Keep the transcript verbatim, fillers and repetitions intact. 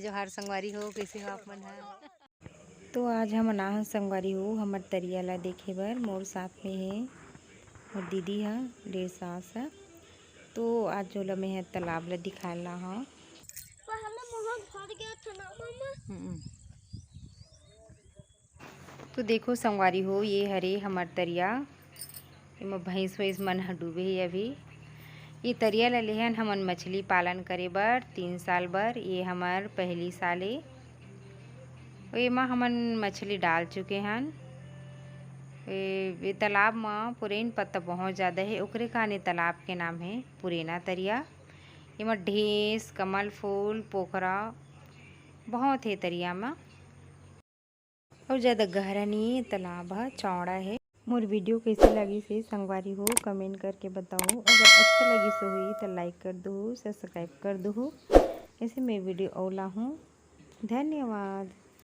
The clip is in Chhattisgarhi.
जोहार संगवारी हो, कइसे हो आप मन ह? तो आज हमन आहन संगवारी हो, हमर तरिया ला देखे बर। मोर साथ में हे मोर दीदी ह, डेढ़ सास ह। तो आज ओला मैं ह तालाब ला दिखाए ला हव। पहले मोहन भर गया था ना, मामा। हम्म। तो देखो संगवारी हो, ये हरे हमर तरिया, एमा भैंस वैंस मन ह डूबे हे अभी। ये तरिया ल लेहन हमन मछली पालन करे बर तीन साल बर। ये हमर पहली साल ए। एमा हमन मछली डाल चुके हन। ए, ये तालाब म पुरैन पत्ता बहुत ज़्यादा हे, ओकरे कारण ये तालाब के नाम हे पुरैना तरिया। एमा ढेंस, कमल फूल, पोखरा बहुत हे तरिया म। अउ ज़्यादा गहरा नहीं हे, तालाब ह चौड़ा हे। मोर वीडियो कइसे लगिस हे संगवारी हो, कमेंट करके बताओ। अगर अच्छा लगिस होही त लाइक कर दो, सब्सक्राइब कर दो। ऐसे मैं वीडियो अउ लाहूँ। धन्यवाद।